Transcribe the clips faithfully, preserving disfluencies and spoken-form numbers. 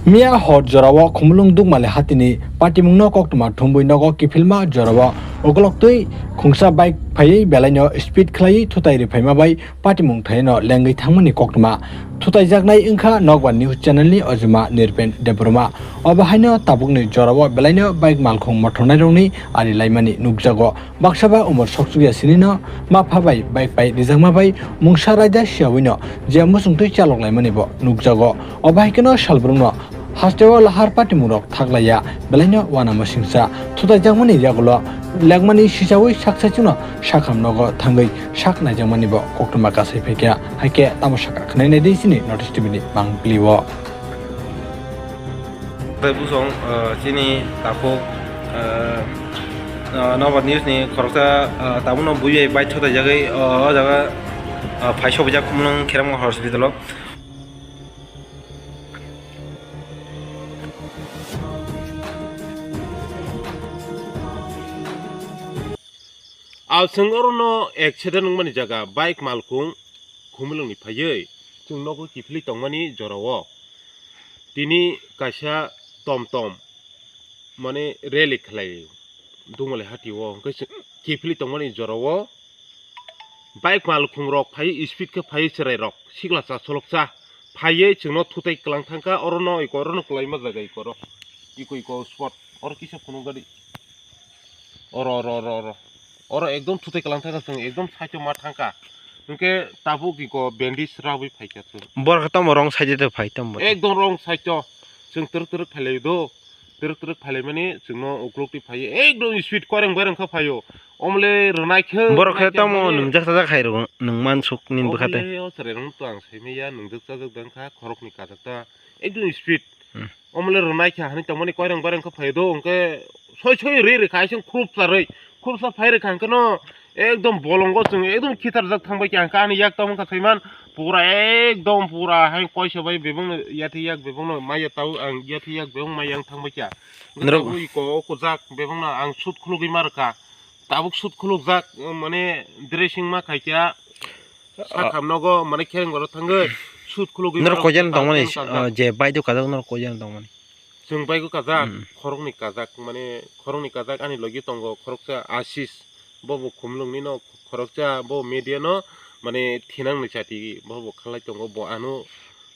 Miya hor jorao Khumulwng Dukmali hatini patimungno koktwma thumwi nogo kiphilma jorao ukolok twi khungsa bike phaiwi belaino speed khlaiwi thutai rwphaima bai patimung thaino lengwi thangmani koktwma. Thutaijaknai wngkha Nokbar News Channel ni ojuma Nirpen Debbarma. Obo haino tabukni jorao belaino bike malkhung mothornairokni ari laimani nukjago. Baksa ba umor sokchukya sinino mapha bai bike pai rijakma bai mungsa raida siyawino je muchungtwi chalok laimani bo nukjago. Obo hai kheno salbrumno hasteo lahar patimungrok thaklaiya belaino uanama singsa thutaijakmani yagulo lekmani sichawi sak saichungno sakham nogo thangwi sak naijakmani bo koktwma kasai phaikha. Haikhe tamo sakha khwnai naidi chini North East T V ni mangpili o. Tei busong, eh, chini takhuk, eh, eh, Nokbar News ni khoroksa, eh, tabukno bui bai bike thutaijagwi, eh, o jaga, eh, phai sobijak Khumulwng Kheremgang Hospital o. Aswng orono accident wngmani jaga bike malkhung Khumulwngni phaiwi chwng nogo kiphilwi tongmani jorao. Tini kaisa tom tom, mane, rally khlai Dukmali hatio, hwnkhe se kiphilwi tongmani jorao bike malkhungrok phaiwi speed khe phaiwi chwrairok sikla cha solokcha phaiwi chwngno thutai kwlang thangkha, orono iko orono kwlaima jaga iko oro, iko iko spot oro kisa phunuk gari. Oro, oro, oro, oro. Oro ekdom thutai kwlang thangkha, chwng ekdom side o ma thangkha. Hwnkhe tabuk iko bandage rabwi phaikha chwng. Borok tamo wrong side o phai tamo. Ekdom wrong side o. Chwng twrwk twrwk phailai do. Twrwk twrwk phailaimani chwngno uklok twi phaiwi ekdom speed koireng boireng khe phaio. Omle rwnai khe borok khe rwnai khe tamo mani nwngjak chajak hai rw nwng mansuk nini bwkha tei. Omle o chwrai rwng to ang saimanya nwngjak chajak da wngkha khoroknwi kajak ta. Ekdom speed. Hmm. Omole rwnai kha hinwi tongmani koireng boireng khe phai do, hwnkhe soi soi rwi rwkha, aising khurupsa rwi, khurupsa phai rwkha hwnkhe no ekdom bolongo chwng ekdom khitharjak thangbai kha, hwnkhe ani yak tamo wngkha saiman pura ekdom pura hai koisa bai bebakno yathai yak bebakno maya tao ang yathai yak bebak maya ang thangbai kha. Hwnkhe norok tabuk iko o kujak bebakno ang sut khulugwi ma rwkha, tabuk sut khulukjak, mane dressing ma khaikha. Sakam nogo mane khereng oro thangwi sut khulugwi norok mano koijan tongmani, kajak. Ah, je bike o kajak norok koijan tongmani. Chwng bike o kajak, hmm, khoroknwi kajak, mane khoroknwi kajak ani logi tongo khoroksa Ashish, bo bo Khumulwngni no khoroksa bo media no mane thinang ni chati bo bo khalai tongo bo ano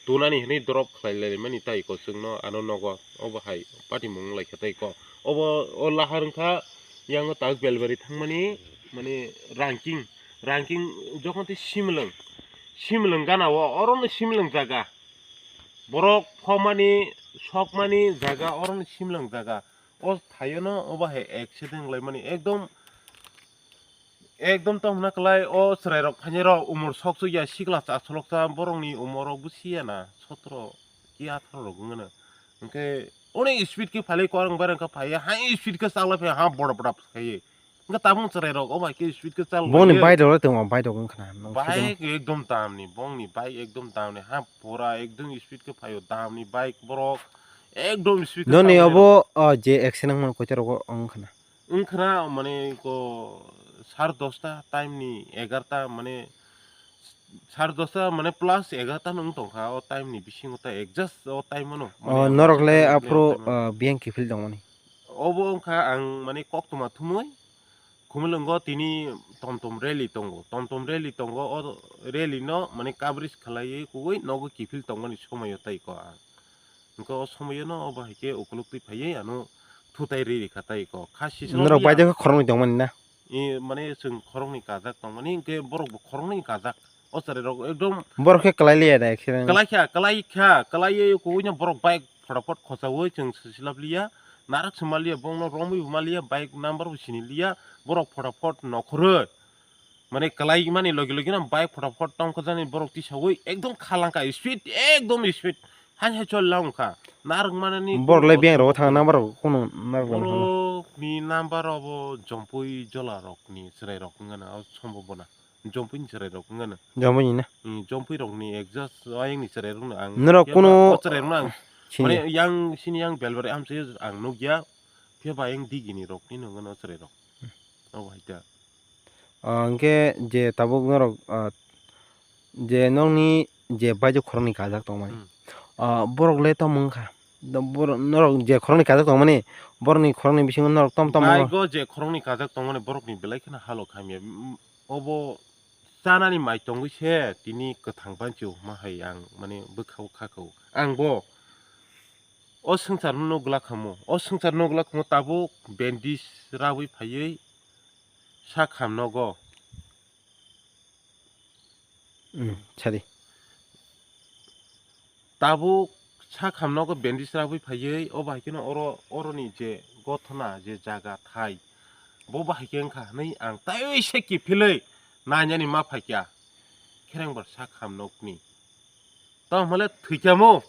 tunani hinwi drop khlai lai mani tai ko chwngno ano nogo obo hai patimung lai kha tai ko obo o lahar wngkha yang o tak belbari thangmani mane ranking. Ranking jokhon tei simlwng, simlwng gana o, oro no simlwng jaga. Borok phomani, sokmani jaga, oro no simlwng jaga. O thaio no obo hai accident wnglaimani. Ekdom, ekdom tong hwnna kwlai o chwrai rok phainai rok umor sok chukya sikla cha solok cha borok ni umor rok busiya na sotro ki atharo rok wngno. Hwnkhe onek speed khe phalai korang barang khe phaiya, hai speed khe chakla phaiya, ha boda boda phaiya. Hwnkhe tabuk chwrai rok o bai khe speed khe chal boni bike rok le tongo, bike rok wngkha na, bike ekdom dam ni, bongni bike ekdom dam ni, ha pura ekdom speed khe phaio, dam ni bike borok ekdom speed khe noni chal obo, o je accident wngmani koita rogo wngkha na? Wngkha na mane ko sar dosta time ni egarta mane sar dosta mane plus egarta no wng tongkha o time ni bisingo ta adjust o time ano mane o norok le aphuru biyang kiphil tongmani. Obo wngkha ang mane koktwma thumwi Khumulwngo tini tom tom rally tongo, tom tom rally tongo, o rally no mane coverage khlaiwi kuwi nogo kiphil tongmani somoyo tai ko ang. Hwnkhe o somoyo no obo hai khe ukuluk twi phaiwi ano thutai rwi rikha tai ko. Kha sisano norok bai de khoroknwi tongmani na? I mane chwng khoroknwi kajak tongmani, hwnkhe borok bo khoroknwi kajak. O chwrai rok ekdom borok khe kwlai liya da accident? Kwlai kha, kwlai kha, kwlaiwi kuino borok bike photapot khochaui chwng silap liya, narak se maliya, bongno romwi bo maliya, bike number bo sini liya, borok photapot nokhorwi. Mane kwlai mani logi logi no bike photapot tongkha jani borok tisaui ekdom khalangkha speed, ekdom speed. Hai hai chol lang kha. Narwk manani borok le beng rogo thang number rok kuno narwk borok ni number obo jompui jola rok ni chwrai rok wngna o sombobona. Jompui ni chwrai rok wngna. Jompui ni na? Hmm, jompui rok ni exact ayang ni chwrai rok no ang norok kuno chwrai rok no ang sini mane yang sini yang belbari amse ang nugya. Phiya ba yang digi ni rok ni nungna o chwrai rok. Hmm. Obo hai ta. Ah, hwnkhe je tabuk norok, ah, je nokni je bike o khoroknwi kajak tongmani. Hmm. Ah, borok le tamo wngkha? Norok je khoroknwi kajak tongmani, borokni khoroknwi bisingo norok tom tom. Baigo je khoroknwi kajak tongmani borokni belai kheno halok hamya. Mm, obo chanani mai tongwi se tini kwthang banchi hwnma hai ang mane bwkha-o kha kha-o. Ang bo o swngcharno nugla khamu, o swngcharno nugla khamu tabuk bandage rabwi phaiwi sak ham nogo. Hmm, sadi. Tabuk sak ham nogo bandage rabwi phaiwi, o bahai kheno oro, oroni je gothona, je jaga thai, bo bahai khe wngkha hwnwi ang taiwi se kiphilwi nainani ma phaikha kherengbar sak ham nokni. Tamo hwnle thwikha mo,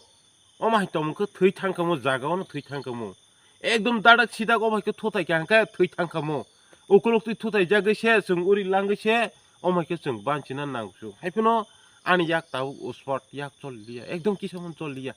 omo hai tongmung khe thwi thangkha mo, jaga ono thwi thangkha mo. Ekdom dadak sidak omo hai khe thutai kha hwnkhe thwi thangkha mo. Ukuluk twi thutai jagwi se, chwng uri langwi se, omo hai khe chwng banchina nangsu. Hai phano ani yak tabuk uspot, yak chol liya, ekdom kisa phano chol liya.